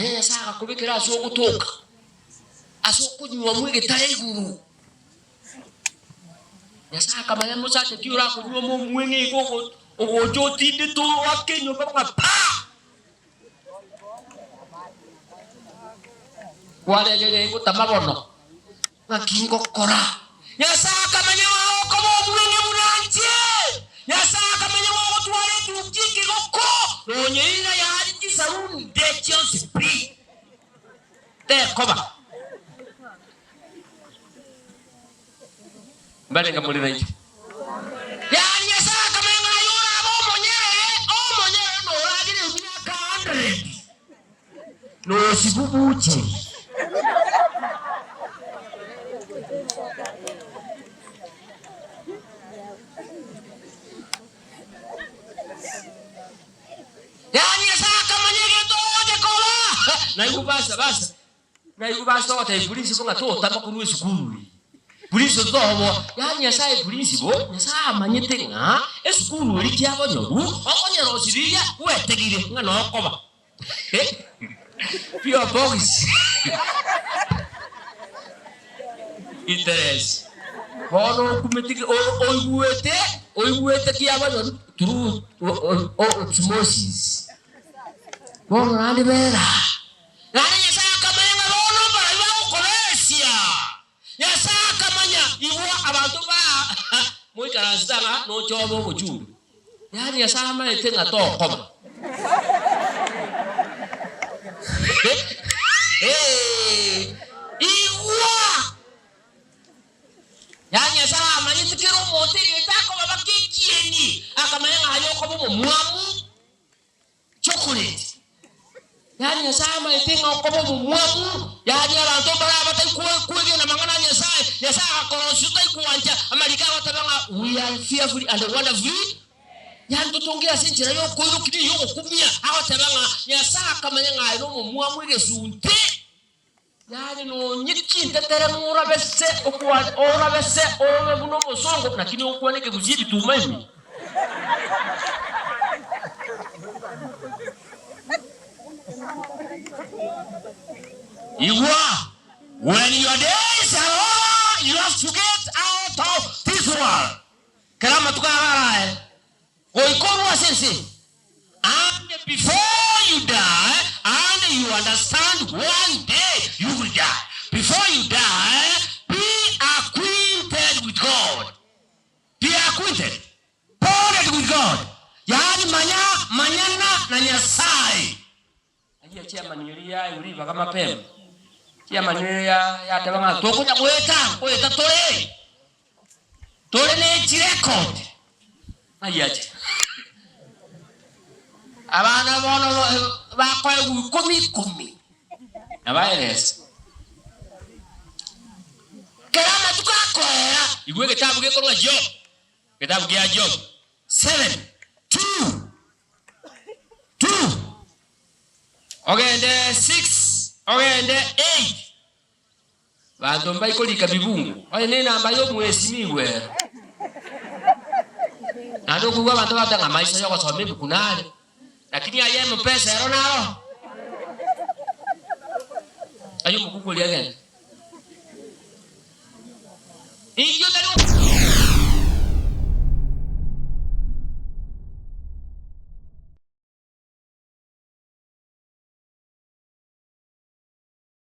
Manya Nyasae agakobekera ase ogotoka, ase okonyuomwa egetare igoro. Nyasae akamanya mosacha ki orakonyuoma omweng'e igo ogo- ogocha otindete oake enyomba ng'a paa! Kwaregereire gotama bono, ng'aki ngokora? Nyasae akamanya ng'a okoba omweng'e buna inche. Nyasae akamanya ng'a ogotwara etukia ekegoko, nonya eira yari chisarunde chionsi pi, tekoba. Mbarenge more nainche. Yaani Nyasae akamanya ng'a aye orabe omonyerere, omonyerere noragere emiaka hundred, nosibwa obucheri. Yaani Nyasae akamanya egento ogocha koba. Naigwe basa basa. Naigwe base ogotebia principal ng'a totama korwa esukuru eye. Principal toboa, yaani Nyasaye principal, Nyasaye amanyete ng'a esukuru eria kiabonyoru, okonyerosia riria gwetegire ng'a nokoba. P.O. Box. Interest. Bono okumeti oigwete, oigwete kiabonyoru through osmosis. Bono naende bera. Naende Nyasae akamanya ng'a bono mbarabwo bagokobesia. Nyasae akamanya, Igwa, abanto ba moikaransete ang'a noche obe omochumbi. Yaani Nyasae amanyete ng'a tokoba. Igwa! Yaani Nyasae amanyete kera omonto egento akoba baka ekieni, akamanya ng'a aye okoba omomwamu. Chocolate. Yaani Nyasae amaete ng'a okoba omomwamu, yaani abanto mbare abatari kwegena amang'ana a Nyasae, Nyasae agakorosia otari koancha amariko agoteba ng'a we are fearfully and wonderfully, yaani totongire ase enchera y'okoirokia na ey'ogokumia, agoteba ng'a Nyasae akamanya ng'a aye nomomwamu egesunte, yaani nonye chintetere morabese orabese obe buna omosongo, lakini ogokwana ekegusii ebituma ime. Igwa, when your days are over, you have to get out of this world. Kera amatuko abo araye, goika orue ase ense eye. And before you die, and you understand one day you will die. Before you die, be acquainted with God. Be acquainted, bonded with God, yaani manya, manyana na Nyasae. Ayio chairman oria yaewa ribaga mapema, chairman oria yateba ng'a tokonya goeta, ngoeta tore, tore ne chirecord. Ng'ai ache? Abana bono bakoegwa ikomi ikomi, nabaerese. Kera amatuko akoera, igwa egetabu gekorwa Job, egetabu gia Job 7, 2, 2, ogende 6, ogende 8. Banto mbaikorika bibungo, onye nenamba y'omwesimigwa ero. Naende okoigwa abanto bagoteba ng'a amaiso y'ogosoma ebuku nare, lakini aye emupesa ero naro. Aye omokungu oria agende.